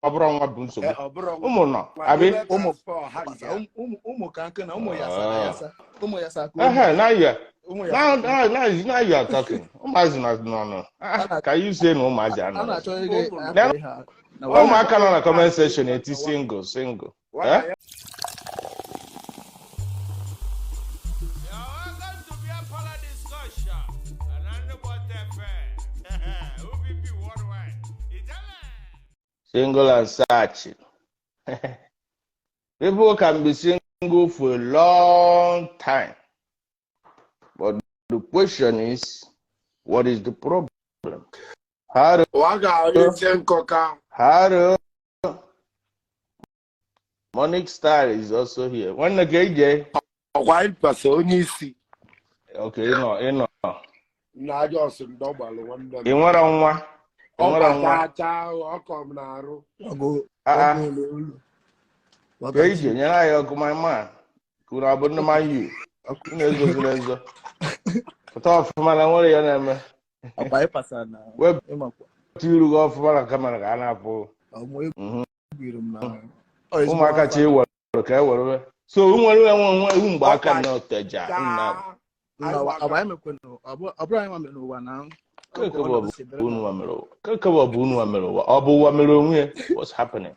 Ọ bụrụ nwa bụ nsogbu. Eh, ọ bụrụ Ụmụ nọ nwa abi. ebe Ụmụ transfer ha gbasa nga. ụmụ ka nkụ na ụmụ yasara Ah. yasa, ụmụ yasa ka ụmụ Ehe, now you are ụmụ now yasa. now now now you are talking. Ụmụazị nọ nọ nọ. Ah, ka you say na ụmụazị A anọ. na-achọ ịga Ụmụ nọ. akpa ihe a na waga. Ụmụaka nọ na comment section eti single single. Waga Eh? ya. You're welcome to Beer Parlor Discussion. And FM. OPP Worldwide. Italian. Single and searching. People can be single for a long time. But the question is, what is the problem? Hello, Waga onye isi nkọka. hello. Monique Star is also here. Nwanne ka ije. Ọkwa anyị pasa onye isi. Okay, ịnọ ịnọ. Na aja ọsị ndọgbalụ nwanne Ị m. nwere nwa? Ị nwere Ọkwa nwa? chaa chaa ọkọ m na-arụ. Ọgụ Ah, ah. ọgụ olu olu. Ka Waga ije ji nyere anyị ọkụ, my man. Kwuru abụ ndị man u. Unu ezozila ezo. Pụta ọfụma na nwere ya na-eme. Akpa anyị pasara na Wepụ ịmakwa iru gị ọfụma na camera ka a na-apụ. Ọmụ egwu iru m na ọ ezigbo Ụmụaka afa. chi ewere ka e were. So nwere enwe nwe ewu mgbe aka Ọkwa na oteja nna. chaa. Na Anyị ụwa waga. agba anyị mekwanụ, ọ bụrụ anyị nwa mere n'ụwa na ọ ka Keke bụ ọnọdụ si dịrị unu na nwa mere ụwa. Keke bụ unu nwa mere ụwa. Ọ bụ ụwa mere onwe ya. What's happening?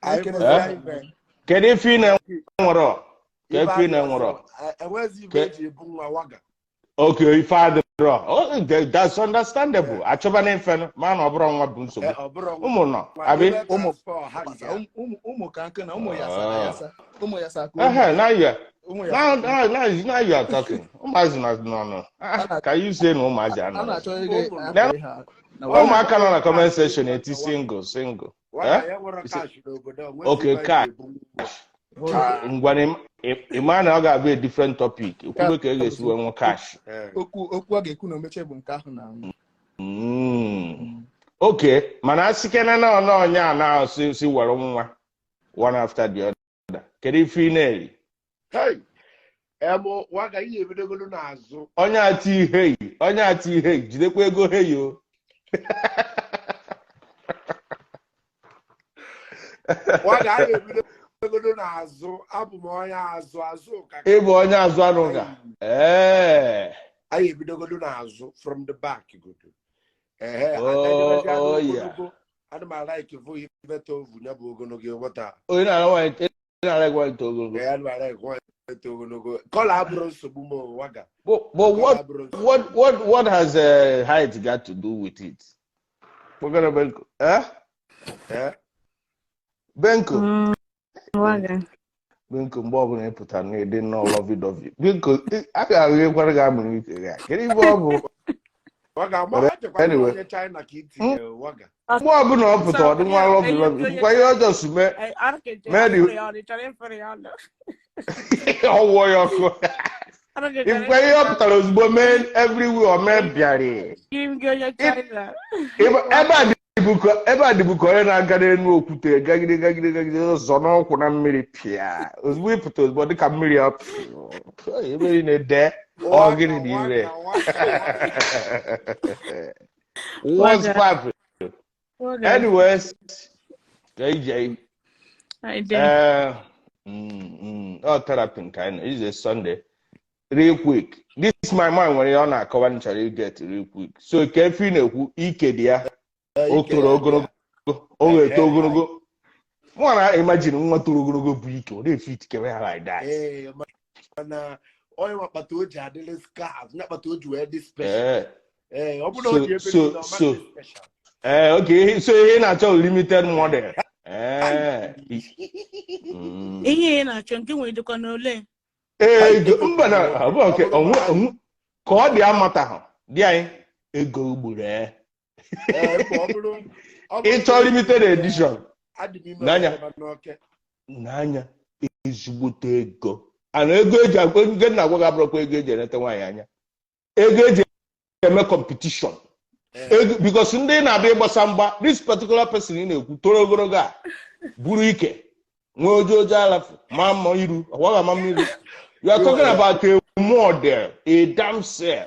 Anyị ekene nwezi Eh? ibe. Kedu ife ị na-enwero? Ka Ife ife ị adịrọ na-enwero? Enwezi ibe Ke eji ebu nwa waga. Okay, ife adịrọ. Oh, that's understandable. Achọba na ife ma na ọ bụrụ nwa bụ Eh, nsogbu. ọ bụrụ Ụmụ nọ nwa abi. ebe ụmụ transfer ha gbasa nga. ụmụ ka nkụ na ụmụ yasara Ah. yasa, ụmụ yasa ka ụmụ Ehe, now you are ụmụ now yasa. now now now you are talking. Ụmụazị nọ nọ nọ. A Ah, ka you say na ụmụazị a anọ. na-achọ ịga Ụmụ nọ. akpa ihe a na waga. Ụmụaka nọ na comment Cash section eti waga. single single. Waga Eh? ya nwere Isi- cash n'obodo a, nwezi Okay, ibe eji cash. ebu nwa. Hụrụ Chaa. Ngwa na ịma na ọ ga-abụ a different topic. nke a Okwube ka e ga-esi bụzi wee nwe cash. Eh. okwu a ga-ekwu na omeche bụ nke ahụ na Okay, mana a sịkena na ọ na onye a na si were nwa one after the other. Kedu ife ị na-eri? Hey, emo waga ihe ebidogolu n'azụ. Onye ati hei, onye ati hei, jidekwa ego hei o. Waga anyị ebidogolu n'azụ, abụ m onye azụ azụ ka Ị bụ onye azụ anụ ga. anyị Ee. anyị ebidogolu n'azụ from the back godo. Ehe, Oh, adajebezie oh yeah. n'ogologo. Ana m alaiki vụ ife tovu ya bụ ogologo ịghọta. Onye na-ara nwaanyị ị na-ara nwaanyị to ogologo. Ee, ana m alaiki nwaanyị to ogologo. Colour abụrụ nsogbu m o, waga. But Colour what abụrụ nsogbu. what has height got to do with it? We're gonna Benko. Eh? Eh? Benko. Waga. Benko, mgbe ọbụla ị pụtara na ịdị nnọọ lovey dovey. Benko, a ga-ahụnyekwara gị amụrụ ike ya. Kedu ife ọ bụ? Waga, ma But echekwa na anyway, onye China ka itinye waga. mgbe ọbụla ọ pụtara ọ dị nwa lovey dovey. Kwukwa ihe ọjọọ si mee mee dị ọwụọ ya ọkụ. Ifukwa ihe ọ pụtara ozugbo mee everywhere ọ mee bịarị. Ebe a dịbụ ka onye na-aga n'elu okwute gagide gagide gagide zọ n'ọkwụ na mmiri pịa ozugbo ịpụta ozugbo dịka mmiri ọ pịa ebe niile dee ọ Waga, gịnị dị ire. waga, waga, waga. What's Waga. poppin'? Waga. Anyways, ka ije. I did. Ọ therapy nke anyị nọ. It's a Sunday. Real quick, this my man nwere ihe ọ na-akọwa m chọrọ get real quick. So ka efe ị na-ekwu ike dị ya. Eh, O ike toro ya dị ogologo ya. o ga-eto Ehe, ogologo. Mụ na imagine nwa toro ogologo bụ ike ọ na-efe itikere ya like that. Ee, mana onye nwa kpata o ji adịrị scarf, ya kpata o ji wee dị special. Ee. Ee, ọ bụrụ na o So ji ebe so niile, ọ ma so dị special. ee, okay, so ihe ị na-achọ bụ limited model. Ee. Ihe ị na-achọ nke nwere dịkwa n'ole. Ee, Ego ego mba na ọ bụ nke ọ bụrụ onwe na onwe ka ọ dị amataghị dị anyị ego gburu ee. Ee, mba, ọ bụrụ Ịchọ na ego limited gburu edition adị m ime n'anya ọfụma n'oke. N'anya ezigbote ego ana ego eji agwa nke nna agwa gị abụrụkwa ego eji enete nwaanyị anya, ego eji eme competition. Ego because ndị na-abịa ịgbasa mgba, this particular person ị na-ekwu toro ogologo a buru ike nwee ojo ojo alafu ma mma iru ọgwaghị ama mma iru. You are talking about a model, a damsel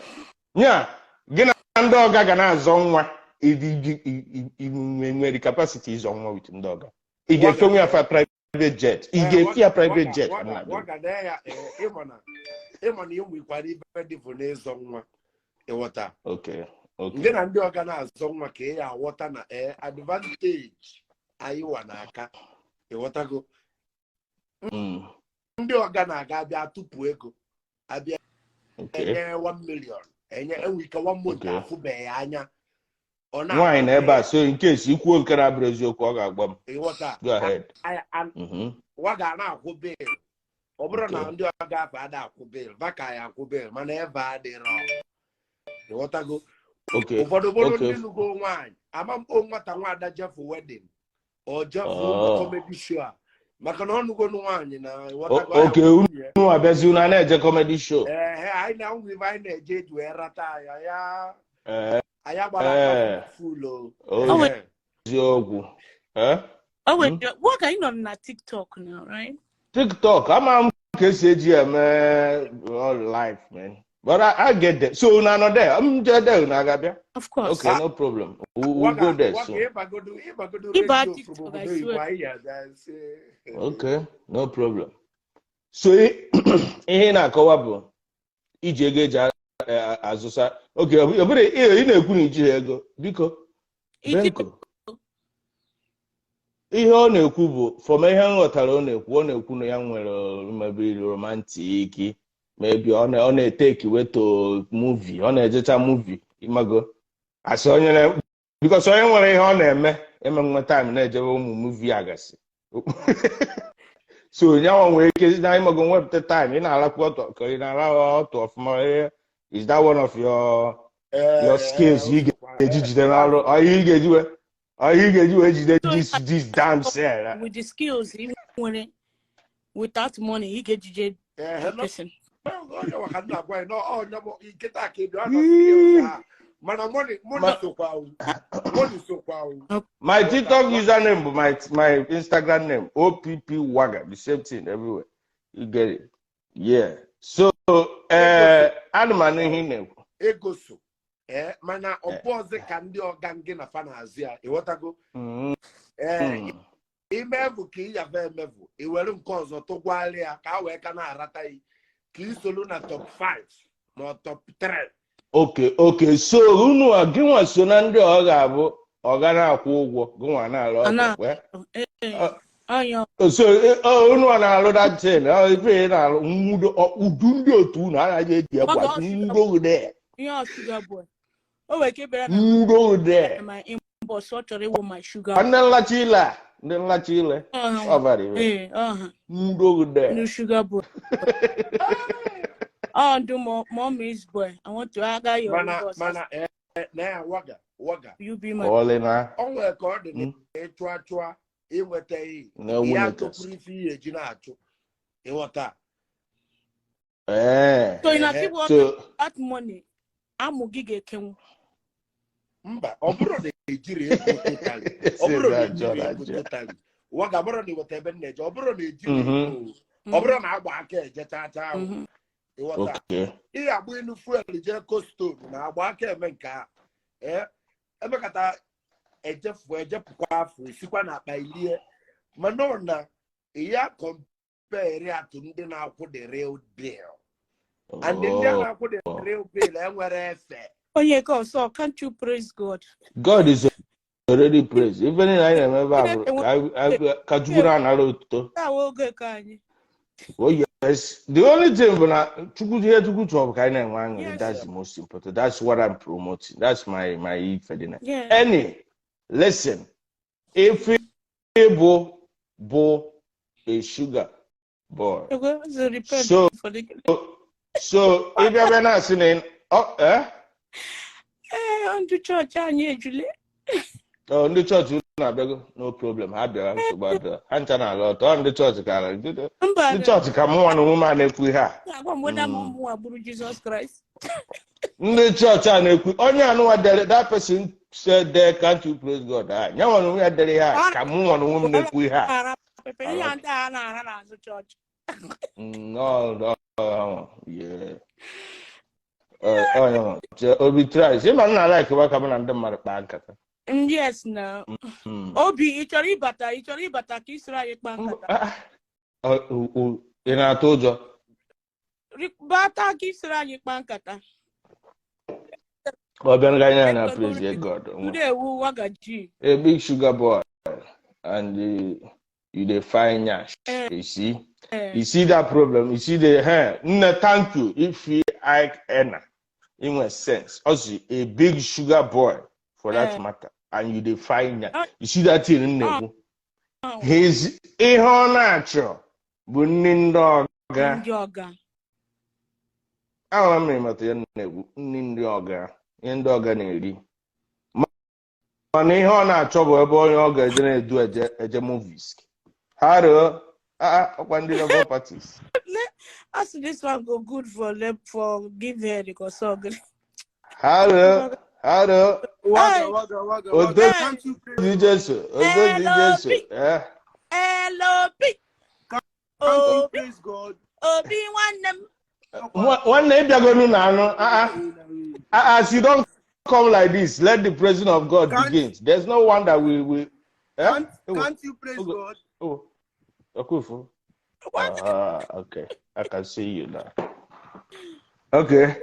nya gị na ndị ọga ga na-azọ nwa. Nwere capacity ịzọ nwa with ndị ọga, ị ga-efenwu ya fa private jet, ị ga-efe ya private jet. Waga na ya, ịma na ịma na ị nwekwara ibe dị bụ n'ịzọ nwa, ịghọta? Okay. Ndị na ndị ọga na-azọ nwa ka ị ya aghọta na advantage anyị wa n'aka, ịghọtago? Ndị ọga na-aga abịa tupu ego abịa, enye 1 million, enye, enwe ike 1 month afụbeghị anya, ọ na Nwaanyị na ebe a, so in case ikwuo nke na-abụrụ eziokwu, ọ ga-agba m. Ịghọta? Go ahead. Waga na-akwụ bill, ọ bụrụ na ndị ọga afọ ada akwụ bill, vaka ya akwụ bill, mana ebe adịrọ, ịghọtago? Ụfọdụ bụrụ ndị nugo nwaanyị ama mkpo nwata nwaada jefu wedding ọ jefu comedy show a, maka na ọ nụgo nwaanyị na, ịghọtago? Okay, unu abịazi, unu a na-eje comedy show. Ee, anyị na ụmụ ife anyị na-eje eji wee rata ya ya. Anyị agbara aka full o. Eziokwu. Eh? Oh wait, what, are you not na TikTok now, right? TikTok, ama m ka esi eji eme all live, man. But I get there. So unu anọ there? M jee there, unu aga-abịa? Of course. Okay, no problem. We'll go there soon. Ịbagodo ịbagodo Ịba redio TikTok, from I obodo swear. Igbo anyị ya sị. Okay, no problem. So ihe ị na-akọwa bụ iji ego eji azụsa. Okay, ọ bụrụ ị na-ekwu na ijighị ego, biko, Iji Benko. Ihe ọ na-ekwu bụ, from ihe m ghọtara ọ na-ekwu na ya nwere maybe romantic, maybe ọ na-eteki weto movie, ọ na-ejecha movie, ịmago, asị onye na because onye nwere ihe ọ na-eme eme nwe time na-ejebe ụmụ movie agasị, so nyanwa nwere ike na, ịmago, nwepụta time ị na-alakwu ọtọ ka ị na-ala ọtọ ọfụma. Is that one of your skills ị ga-eji jide n'ọrụ, ọ ihe ị ga-eji wee jide this damn cell? With the skills ị nwere, without money, ị ga-ejije the person. Onye maka nna gwa anyị na onye bụ nkịta ka ebi ọ nọ skills ahụ, mana money money sokwa o, money sokwa o. My TikTok username bụ my Instagram name, OPP Waga, the same thing everywhere. You get it? Yeah. So, ana m anụ ihe ị na-ekwu. Ego so, ee, mana ọ bụ ọzọ ka ndị ọga ngị na fa na-azụ ya, ịghọtago? Ee, imevu ka ị yafe emevu, i were nke ọzọ tụgwarịa ya ka a wee ka na-arata ya ka ị soro na top 5 ma ọ top 3. Okay. So, unu a gị nwa so na ndị ọ ga-abụ ọ ga na-akwụ ụgwọ, gị nwa na-alụ Ọ ọrụ. na- Ee, onye So, unu a na-alụ that thing, ife ị na-alụ, nwudo, udu ndị otu unu anaghị eji egwu Waga asị, ọ nwudo there. Ihe ọ sugar boy. O nwere ike bịara na Nwudo there. my inbox, ọ chọrọ ịwụ my sugar. Ndị nlacha ile a, ndị nlacha ile. Ọha. Ọ bara ire. Ee, ọha. Nwudo there. New sugar boy. Oh, do mommy's boy. I want to aga your Mana inbox. mana ee, na ya, Waga, Waga. You be my Ọlị na. Ọ nwere ka ọ dị na ịchụ achụa inweta ihe Na ihe nwunye. Atụpụrụ ife ihe eji na-achụ, ịghọta? Ee. So ị na-achịkwa So that money, amụ gị ga-ekenwu. Mba, ọ bụrụ na ejiri ego totally, ọ bụrụ na ejiri ego totally, Waga, bụrụ na ịghọta ebe m na-eje, ọ bụrụ na ejiri ego, ọ bụrụ na agba aka eje chaa chaa ahụ, ịghọta? Ị agba inu fuel jee kostol na agba aka eme nke a, ee, emekata ejefu ejepụkwa afọ esikwa na akpa ilie, mana ọ na ya compare atụ ndị na-akwụ the real bill and ndị a na-akwụ the real bill enwere efe. Onye ka ọsọ, can't you praise God? God is already praised. Ife niile anyị na-eme ebe a bụ ka Chukwu na-anara otuto. Taa wee oge ka anyị. Oh yes. The only thing bụ na Chukwu, ihe Chukwu chọrọ bụ ka anyị na-enwe aṅụrị. That's the most important. That's what I'm promoting. That's my ife dị na. Any, listen, if bụ a sugar boy. Ego, so repent for the So ị bịa bịa na-asị na ọ eh? Ee, ndị chọọchị anyị ejule. Ọ, ndị chọọchị unu na-abịago, no problem. Ha bịara, nsogbu adịrọ. Ha ncha na-ala ọtọ. Ọ ndị chọọchị ka ndị Mba. ndị chọọchị ka mụ nwa na onwe m a na-ekwu ihe a. Agwa m weda ma ụmụ nwa bụrụ Jizọs Kraịst. Ndị chọọchị a na-ekwu onye anụnwa dere, that person said there, "Can't you praise God?" Ah, ya nwa na onwe ya dere ihe a ka mụ nwa na onwe m na-ekwu ihe a. Ara pepe ihe ndị a na-ara n'azụ chọọchị. No, yeah. Onye nwe. Obi tries. Ịma nna like wa ka mụ na ndị mmadụ kpaa nkata. Yes na. Obi, ị chọrọ ịbata, ị chọrọ ịbata ka ị soro anyị kpaa nkata. Ah, ị na-atụ ụjọ? Bata ka ị soro anyị kpaa nkata. Ọ bịa nga anyị na praise God. Ndewo wagaji. A big sugar boy and you dey find nyash. You see? You see that problem? You see the hair? Nne, thank you. If you like ena, in a sense, also a big sugar boy for that matter, and you dey find nyash. You see that thing in there? His ihe ọ na-achọ bụ nne ndị ọga. Ndị ọga. Ahụrụ m ịmata ya na-egwu nne ndị ọga, ihe ndị ọga na-eri. Mana ihe ọ na-achọ bụ ebe onye ọ ga-eje na-edu eje movies. Ha rịọ ọkwa ndị Labour parties. As this one go good for them for give head because so good. Ha rịọ, ha rịọ. Waga, waga, waga, Odo waga. Can't you praise dị Jesu, odo dị Jesu. Hello, Obi. Can't you Obi, praise God? Obi nwanne m. Nwanne ịbịagonu na anụ. As you don't come like this, let the presence of God begin. There's no one that will. Can't you praise God? Oh, okay. Okay. I can see you now. Okay.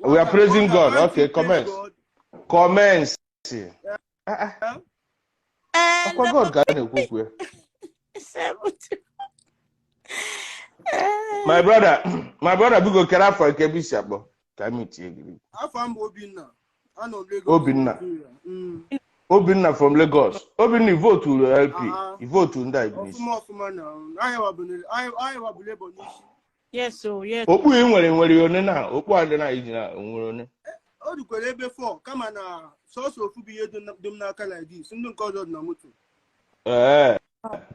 We are praising God. Okay, commence. Commence. God can. My brother, we go care for KBC abo. Ka mi tie giri. Afam Obinna. Obinna. Obinna from Lagos. Obinna vote to LP. He vote to Nda Ibnis. Yes, so yes. Okpu nwere one na okpu adị na iji na nwere one. O dukwere ebe 4 kama na sọsọ ofu bụ ihe dị m n'aka like this. Ndị nke ọzọ dị na moto.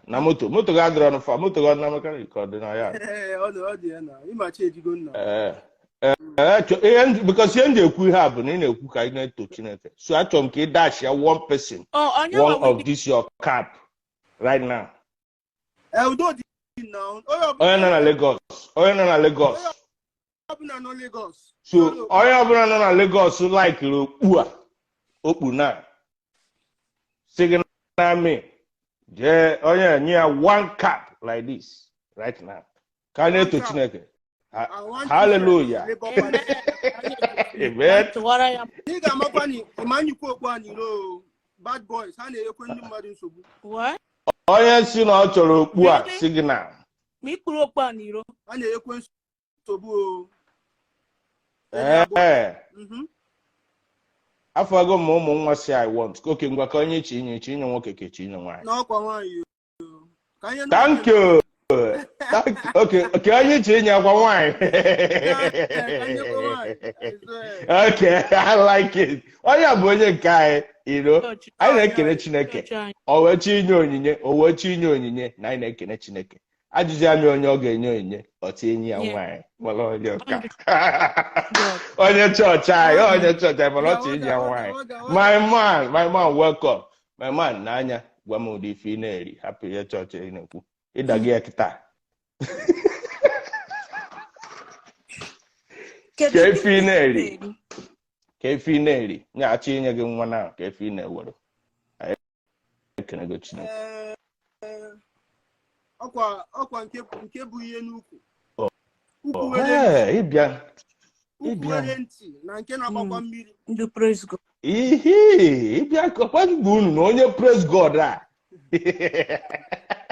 Na moto ga-adịrọ n'fa, moto ga na mechanic ọ dị na ya. Ọ dị ya na ịmachi ejigo nna. Because ihe m ji ekwu ihe a bụ na ị na-ekwu ka ị na-eto Chineke. So achọrọ m ka ị dash ya one person, one of this your cap right now. Udo dị na onye nọ na Lagos, onye nọ na Lagos. So onye ọbụla nọ na Lagos like okpu a, okpu na sị gị na me jee onye nye ya one cap like this right now. Ka anyị na-eto Chineke. Hallelujah. Amen. Ị ga-amakwa na ịmanyikwa okpu a n'iro bad boys ha na-enyekwe ndị mmadụ nsogbu. Onye si na ọ chọrọ okpu a sị gị na ma ikpuru okpu a n'iro ha na-enyekwe nsogbu o. Afọ agụ ma ụmụ nwa si I want. Oke ngwa ka onye chi inye chi inye nwoke ka chi inye nwaanyị. N'ọkwa nwaanyị. Thank you. Okay, okay, onye chi inye akwa nwaanyị. Okay, I like it. Onye bụ onye nke anyị, you know. Anyị na-ekele Chineke. O wee chi inye onyinye, o wee chi inye onyinye na anyị na-ekele Chineke. Ajụjụ amị onye ọ ga-enye onyinye, ọ tinye ya nwaanyị. Mana onye ụka. Onye chọọchị anyị, onye chọọchị anyị, mana ọ tinye ya nwaanyị. My man, welcome. My man, n'anya, gwa m ụdị ife ị na-eri, hapụ ihe chọọchị ị na-ekwu. Ịda gị ya kịta. Ka ife ị na-eri. Ka ife ị na-eri. Nye-achọ inye gị nwa na ka ife ị na-ewere. Anyị ekenego Chineke. Ọkwa nke bụ ihe n'ukwu. Ịbịa. Ukwu nwere ntị na nke na-agbakwa mmiri. Ndị praise God. Ihe ịbịa ọkwa gwa unu na onye praise God a.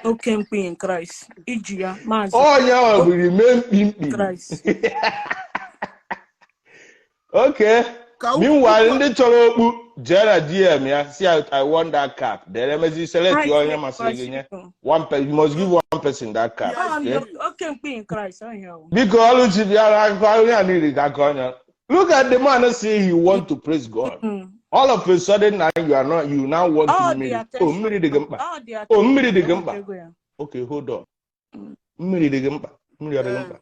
Oke mkpi in Christ. Iji ya maazị. Onye ahụ bụrụ ime mkpi. Christ. Okay. Meanwhile, ndị chọrọ okpu jee na DM ya si I want that cap. Then emezi select onye masịrị gị nye. One person, you must give one person that cap. Okay. Oke mkpi in Christ. Biko Oluchi bịara akụkọ onye a niile ga-akọ onye. Look at the man say he want to praise God. All of a sudden now you are not, you now want to mmiri. Oh, mmiri dị gị mkpa. Oh, mmiri dị gị mkpa. Okay, hold on. Mmiri dị gị mkpa. Mmiri dị gị mkpa.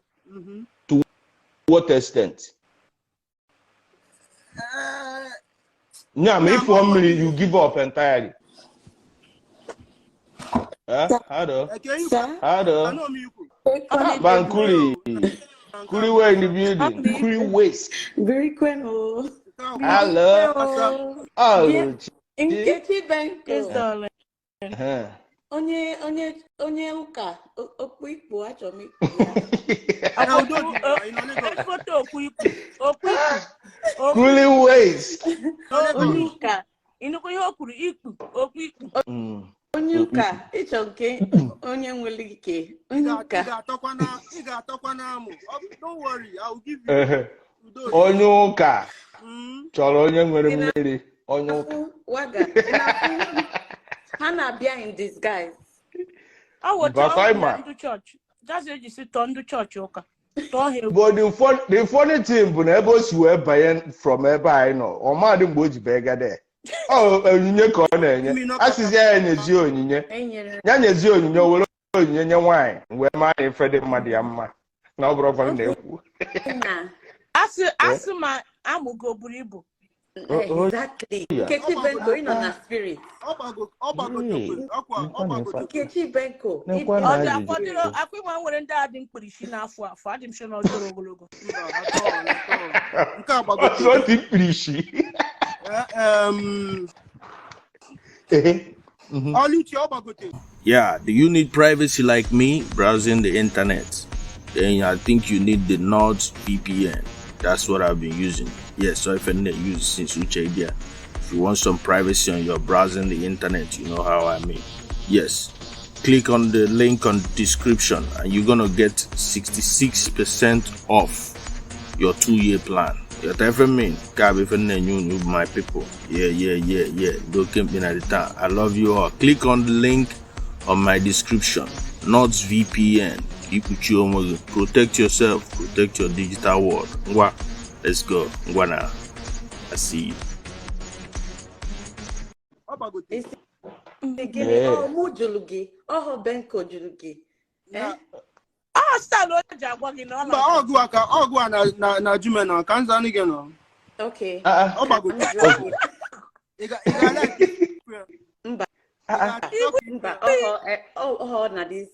To what extent? Yeah, if 1 minute you give up entirely. Hello. Hello. Bankuli. Nke a Kuriwe in the building. Ọ Kuri waist. Birikwenu. nke a Hello. bụ Oh, Nkechi Benko. Yes, darling. uh-huh. Onye onye onye ụka okpu ikpu achọrọ m ikpu ya. Na udo dị na ị nọ Lagos. Ezigbote okwu ikpu. Okwu ikpu. Okwu Kuli waist. Nọ Lagos. onye ụka. Ịnụkwa ihe o kwuru ikpu. Okwu ikpu. Onye ụka ịchọ nke onye nwere ike. Ị Onye ụka. ga-atọkwa na ị ga-atọkwa n'amụ. Don't worry, I will give you udo dị. Onye ụka chọrọ onye nwere Ị mmiri. Onye ụka. na-afụ waga. Ị na-afụ ha na-abịa in disguise. Ọ wụcha Bakwa ọ ịma. ndị chọọchị. Jazi eji si tọọ ndị chọọchị ụka. Tọọ ha egwu. But the funny thing bụ na ebe o si wee banye from ebe anyị nọ, ọ madị mgbe o ji bee gade. Ọ onyinye ka ọ na-enye. A sịzi ya nyezie onyinye. Enyere Ya nyezie onyinye, o were onyinye nye nwaanyị wee maa na ife dị mmadụ ya mma. Na ọ bụrụ ọfọdụ na-ekwu. na Asị ma amụgo buru ibu. Exactly. Yeah. Nkechi Benko ị nọ na spirit. Ọ gbagotekwe. Ọkwa ọ gbagotekwe. Nkechi Benko. Nekwa Ọ na dị ajụjụ. akwadoro akwa ịnwa nwere ndị a dị mkpirisi n'afọ afọ adị m sure na ọ toro ogologo. Mba, atọ, atọ. Nke a gbagotekwe. Ọsọ dị mkpirisi. Oluchi ọ gbagote. Yeah, do you need privacy like me browsing the internet? Then I think you need the NordVPN. That's what I've been using. Yes, so if I use since Uche there. If you want some privacy on your browsing the internet, you know how I mean. Yes. Click on the link on the description and you're gonna get 66% off your 2-year plan. Your mean, my people. Yeah. Don't keep me at the time. I love you all. Click on the link on my description. NordVPN. Ikpuchi onwe gị. Protect yourself. Protect your digital world. Ngwa, let's go. Ngwa na. I see you. Ọ gbagote. Isi gịnị? Ọ mụ jụrụ gị. Ọhọ Benko jụrụ gị. Na- Ọ style o ji agwa gị na ọ Mba, na ọgụ a ka ọgụ a na na na Jumena ka nza gị nọ. Okay. Ah, Ọ gbagote. Ka m jụọ gị. Ị ga like Mba. Ị ga-achọ ka Mba, ọhọ ọhọ na this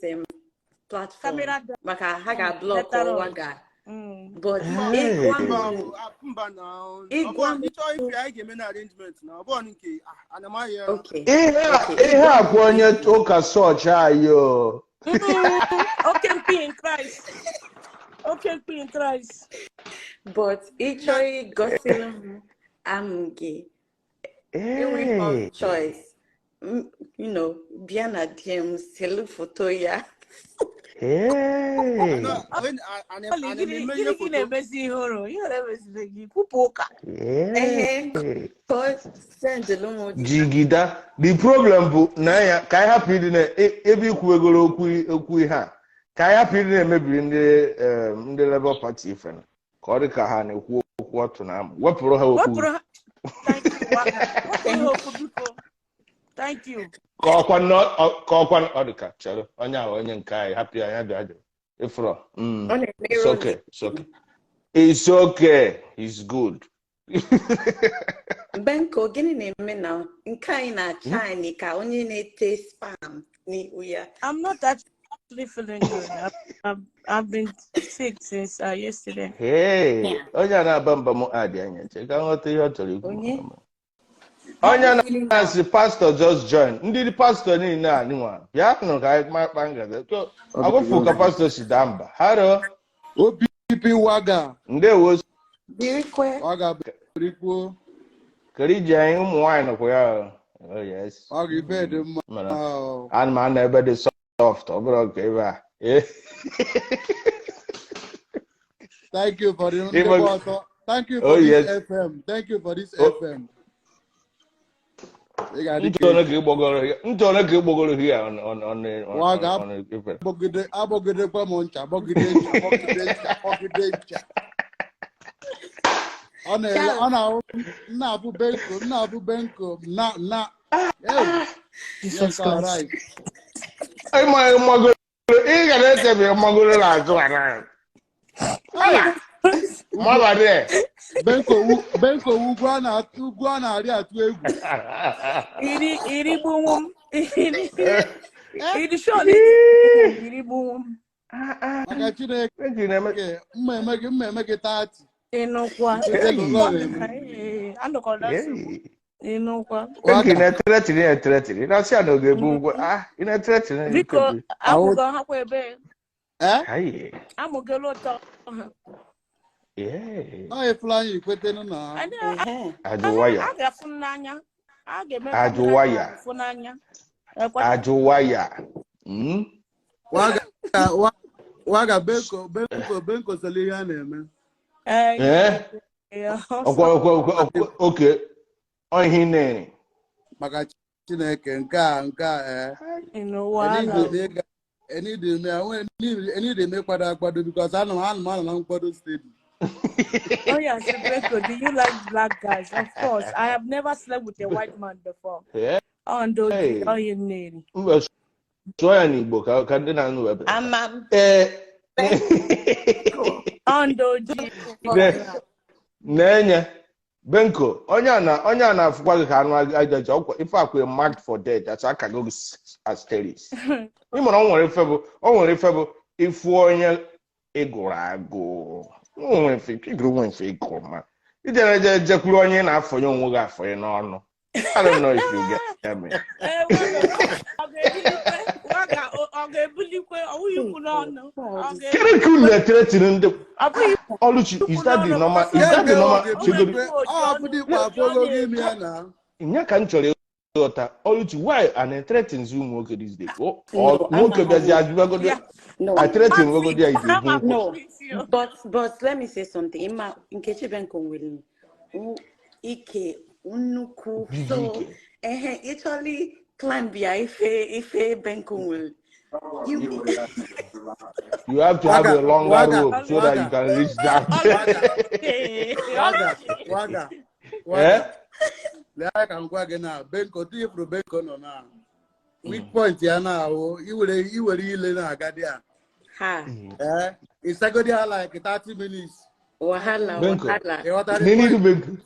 platform. Camera down. Maka ha ga-block Later on. waga. But ịgwa Mba, m mba na ọ Ịgwa bụrụ m ịchọ ife anyị ga-eme na arrangement na ọ bụrụ nke anamaghị ya. Okay. Ihe a kwa onye ụka sọọchị anyị o. Oke mkpi in Christ. Oke mkpi in Christ. But ịchọ ịgosiri m amụ gị. Enweghị m choice. Bịa na DM selu foto ya. Hey. Na- ana Ọlị, m gịnị eme gịnị ihe ka ị foto. na-emezi ihe ụrụ? Ihe na-emezire gị kwupụ ụka. Ehe. Ka ọ sendịlụ m dị. Jigida. The problem bụ na ya ka anyị hapụ ịdị na ebe ikwuwegoro okwu okwu ihe a ka anyị hapụ ịdị na-emebiri ndị ndị Labour Party ife na ka ọ dị ka ha na-ekwu okwu ọtụ na amụ wepụrụ ha okwu Wepụrụ ha. Thank you, Waka. Wepụrụ ha okwu biko. Thank you. ka ọkwa ka ọkwa ọ dị ka chere onye ahụ onye nke anyị hapụ ya ya bịa jụrụ ịfụrọ. Ọ na-eme It's okay, it's okay, it's okay, it's good. Benko, gịnị na-eme na nke anyị na-acha anyị ka onye na-ete spam n'ihu ya? I'm not actually feeling good. I've been sick since yesterday. Hey, onye a na-aba mba m adị anya che ka nghọta ihe ọ chọrọ ikwu. Onye? Onye na-asị pastor just join ndị pastọ niile a nwa bịa nụ ka anyị kpa nkata agwụfụ ka pastọ si daa mba haro. OPP Waga. Ndewo. Birikwe. Waga birikwuo. Kere iji anyị ụmụ nwaanyị nọkwa ya. Oh yes. Waga ife dị mma. Mana ana m anọ ebe dị soft ọ bụrụ nke ebe a. Thank you for the Thank you for Oh, this yes. FM. Thank you for this Oh. FM. Ị ga-adị Ntị ka ole ka ị gbogoro ya? Ntị ole ka ị gbogoro here on Waga on ife? agbọgidekwa m ncha, agbọgide ncha, agbọgide ncha, agbọgide ncha. Ọ na-ele, ọ na-ahụ, m na-abụ Benko, m na-abụ Benko, na na. Hey, Jesus yes, all Christ. right. Ịma ịmagoro ị ga na-echebi ịmagoro n'azụ ala. Maba there. Benko Benko ugwu a na-atụ ugwu a na-arị atụ egwu. Iri iri gbunwu m. Iri iri shọl iri gbunwu m. Ah, ah. Maka Chineke, Benko na-eme mma eme gị 30. Ịnụkwa. Ikwete na ụlọ na-eme. Ee, anọkọla nsogbu. Hey. Ịnụkwa. Benko Waga. na-ethreaten ya ethreaten. Ị na-asị ya na ọ ga-ebu ụgwọ. Ah, ị na-ethreaten ya Biko, ikebu. Ahụ. amụgo ha kwa ebe. Eh? Aye. Amụgolo ụtọ ha. Yeah. Ọ efula anyị ikwetenu na. Anyị Ehe. Ajụ waya. a ga-afụ m n'anya. A ga-eme ka Ajụ m waya. afụ n'anya. Ekweta. Ajụ waya. Waga, waga, Benko, Benko, Benko solo ihe a na-eme. Ee, Eh? ee, Ọkwa ọsọ. ọkwa ọkwa ọkwa oke. Ọ ihe ị na-eri. Maka Chineke, nke a ee. Ịnụwa na. Enidi m ya, enidi m ịkwado akwado because anọ m na nkwado steady. Oh yeah, so Benko, do you like black guys? Of course. I have never slept with a white man before. Hey. Oh, ndo ji, oh, you need. Mba, sụọ ya n'Igbo ka ndị na-anụ wee bata. Ama m Ee. Benko. Oh, ndo ji. Na-enye Benko onye a na-afụkwa gị ka anụ ajaja ọkwa ife akwa marked for death as akago gị asterisk. Ị mara o nwere ife bụ o nwere ife bụ ịfụ onye ịgụrụ agụ o nwere ife ịgụrụ nwere ife ịgụrụ ma ijere je jekwuru onye ị na-afọnye onwe gị afọnye n'ọnụ. I don't know if you get me. Ee, ọ ga-ebulikwe, ọ ga-ebulikwe, ọ bụghị ikwu n'ọnụ. Ọ ga- Kedu ka unu na-ethreaten ndị ọ bụghị Oluchi, is that the normal is Ya that nke the ọ normal ga-ebulikwe, chegodi ọ afụ dịkwa afọ ogologo imi ya na. nya ka m chọrọ ịghọta Oluchi, why a na-ethreatenzi ụmụ nwoke these days? No, Nwoke ama bịazi ajụbagodi ya. No. a threaten wegodi ya iji ebu nkwụ. No, but let me say something. Ima Nkechi Benko nwere ike nnukwu. Big So ike. ehe, ịchọli climb ya ife Benko nwere. You You have to have Waga, a longer waga, rope so that you waga, can reach that. Oluchi. waga, Oluchi. waga, Eh? waga. Lee anya ka m gwa gị na Benko, dị ifuru Benko nọ na weak point ya na-ahụ iwere ile na-aga dị a. ha Ee, ịsagodi ha like 30 minutes. wahala Benko. wahala. Ị ghọtara the Neniru point? Benko.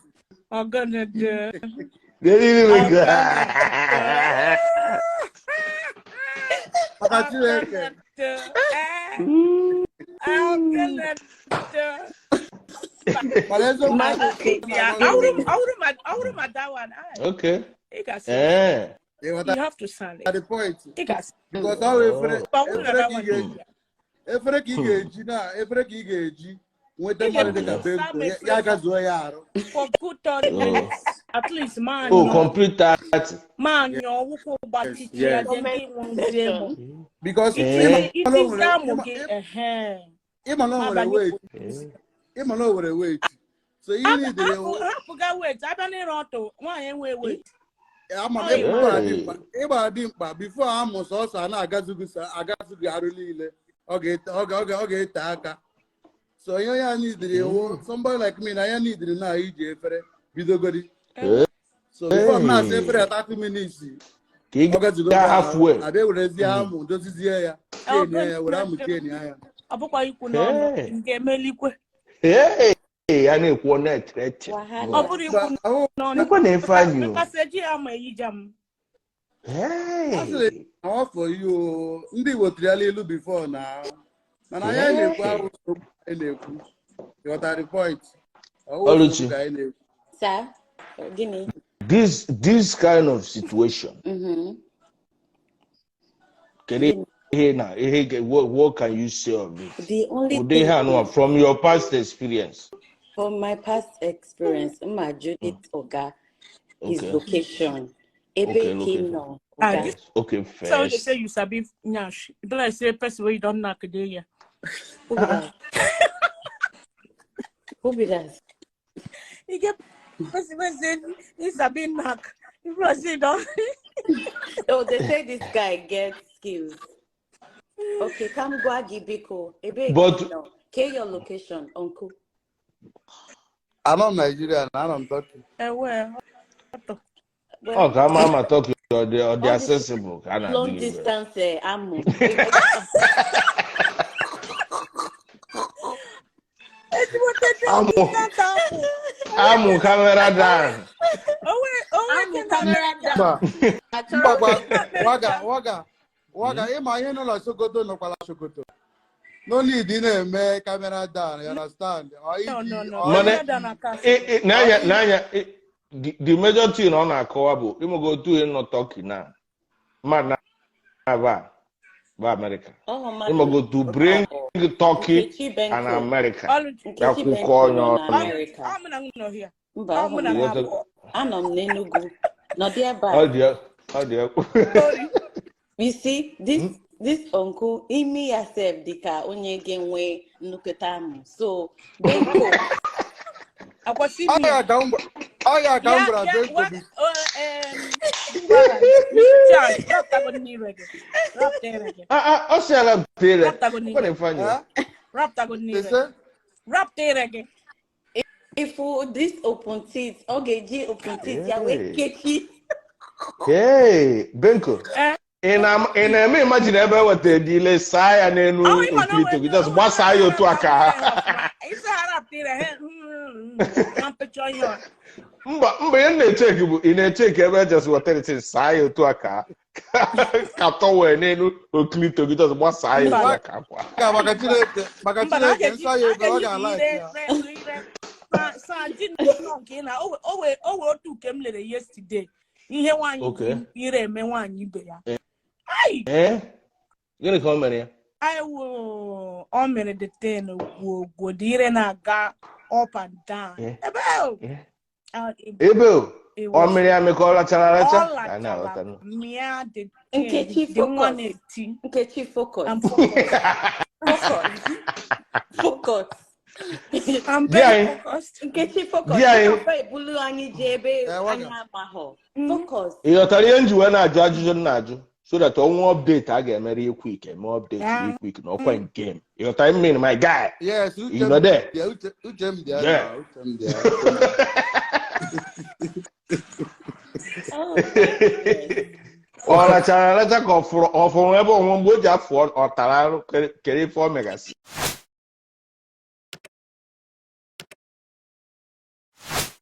Ọgọnọdụ. Neniru Benko. Ọgọnọdụ. Maka Chineke. Ọgọnọdụ. Eh, ọgọnọdụ. Mana eziokwu Mmadụ asị si na Yeah, agwa gị awụrụ ma that one. Aye. Okay. Ị ga-asị, Eh. ị ghọtara you have to sell it. the point. Ị ga-asị. Because ọ bụ efere Oh. But awụrụ na efere that ka ị one. ga-eji efere ka ị ga-eji na efere ka ị ga-eji nweta Ị mmadụ dịka ga-ebu Benko sam ya efere ya gazuo ya arụ. for good 30 Oh. minutes. At least man Oh, nyọ complete 30. man nyọ ụkwụ gbachichi ya Yes. then gị nwụzie mụ. Comment Because Eh. ịma na o Itizie nwere amụ ịma gị ehe. ịma na o Ma nwere banye weight Eh. ịma na o nwere weight. So ihe niile hapụga wet abịa n'ịrụ ọtụ nwaanyị enwe wet. ama m Ọ yi ịgbara Hey. dimkpa ịgbara dimkpa before amụ sọsọ a na-agazughị agazughị arụ niile ọ ga-ete ọ ga- ọ ga- ọ ga-ete aka. So ihe onye anyị dịrị iwu somebody like me na ya nidiri na iji efere bidogodi. So before m na-asa efere ya 30 minutes Ka ị ọ gazugo gaa m ahụ halfway. abịa werezie amụ dozizie ya chenie ya were amụ chenie ya. Ọ bụkwa ikwu n'ọnụ Hey. nke emelikwe. Hey. Ya na-ekwu ọ na-ethreaten. Ọ wahala. bụrụ So ikwu ahụ n'ọnụ Ekwe na Ifeanyị o. because eji ya ma eyija m. a sịrị Hey. na ọ for you ndị Igbo tiriala ilu before na mana anyị na-ekwu Hey. ahụ nsogbu anyị na-ekwu. Ghọtara the point? Ọwụ nsogbu Oluchi, ka anyị na-ekwu. Sir, gịnị? this kind of situation, kedu Gịnị? ihe na ihe what can you say of it? The only Ụdị thing ihe anụwa from your past experience. From my past experience, Mma Judith Oga, his Okay. location, ebe Okay, ka ị location. nọ, Ah, Oga. this Yes. Okay, so they first. say you sabi nyash. E be like say person wey you don knack dey here. Who be that? Who be that? E get person wey say he sabi knack. E be like say he don. Oh, they say this guy gets skills. Okay, come gwa gị biko. Ebe ka ị But nọ? Ke your location, uncle. Anọ m Nigeria na anọ m Turkey. Ewe ọtọ. Well, ọ ka ama ama Turkey ọ dị all this accessible ka a na-adị long gị were. distance amụ. Ezigbote long Amụ distance amụ. amụ camera down. Owe owe Amụ nke na camera down. Mba Achọrọ mba m gwa waga waga waga ịma ihe nọ na Sokoto nọkwala Sokoto. No need ị na-eme camera down, you understand? Or No, no, iji no. or Mana Camera down aka n'anya iji n'anya the major thing ọ na-akọwa bụ ịmụgo otu ị nọ Turkey na mmadụ na-aba bụ America. Ọhụ mmadụ Ịmụgo to bring Turkey Nkechi and Benko. America. Ọlụchi. Ya Nkechi kwụkọ Benko onye nọ na ọnụ. Amerịka. Ọ mụ na m nọ here. Mba, Ọ ọhụ mụ na m m abụọ. anọ m n'Enugu. Nọdụ ebe Ọ a. dị ọ dị egwu. Sorry. You see, this uncle, imi ya sef dị ka onye ga-enwe nnukwute amụ. So, Benko, Akwasị m ya. ọya ka m ọya ka m Ya, gwara ya, Benko what, bi mgbagha. Charles, raptago n'ire gị. Rapta ire gị. Ah, ah, ọ sị ala tere. Raptago Ọ n'ire. na-efe eh Raptago n'ire. ise Rapta ire gị. ifu this open teeth, ọ ga-eji open teeth ya wee Hey. kechi. Hey, Benko. Eh? Ị na-eme imagine ebe e wetara dị ile saa ya n'elu Ọ ịma na o okirito nwere gị just gbasaa ya otu a ka ha. Isi ha rapta ire ha. Na mpịcha ihe ọ. Mba mba, ihe m na-echeki bụ ị na-echeki ebe e just wetara isi saa ya otu a ka tọwel n'elu okirito gị just gbasaa ya otu a ka akwa. Ka maka Chineke, maka Mba na a Chineke ga-eji nsọ ya a ebe ọ ga-eji ga-ala ire ya. re ire sa sa ji nnọọ nke ị na o wee otu nke m lere yesterday, ihe nwaanyị Okay. ji ire eme nwaanyị ibe ya. Ai! Ee? Gịnị ka o mere ya? Aiwo, o mere the thing gwogwo dị ire na-aga up and down. Eh? Ebe o Eh? Ah, Ebe o it ọ was mmiri amị ka ọ rachara aracha? ọ Ka a lachara na-aghọta nụ. mịa the thing Nkechi, the nwa focus. na-eti. Nkechi, focus. I'm focused. Focus. Focus. I'm Di very anyị focused. Nkechi, focus. Di anyị Ịnọkwa ebulu anyị jee ebe Eh, anyị waga. amaghọ. Focus. Ị ghọtara ihe m ji wee na-ajụ ajụjụ m na-ajụ so that ọnwa update a ga-emere ya quick, eme update Yeah. ya quick na ọkwa in game. Ị ghọtara ihe m mean, my guy? Yes, You uche know m there? dị uche uche m dị ya Yeah. na uche m dị ya. Uche m dị ya. Oh my goodness. Ọ rachara aracha ka ọ fụrụ ebe onwe mgbe o ji afụ ọ tara arụ kere ife ọ megasị.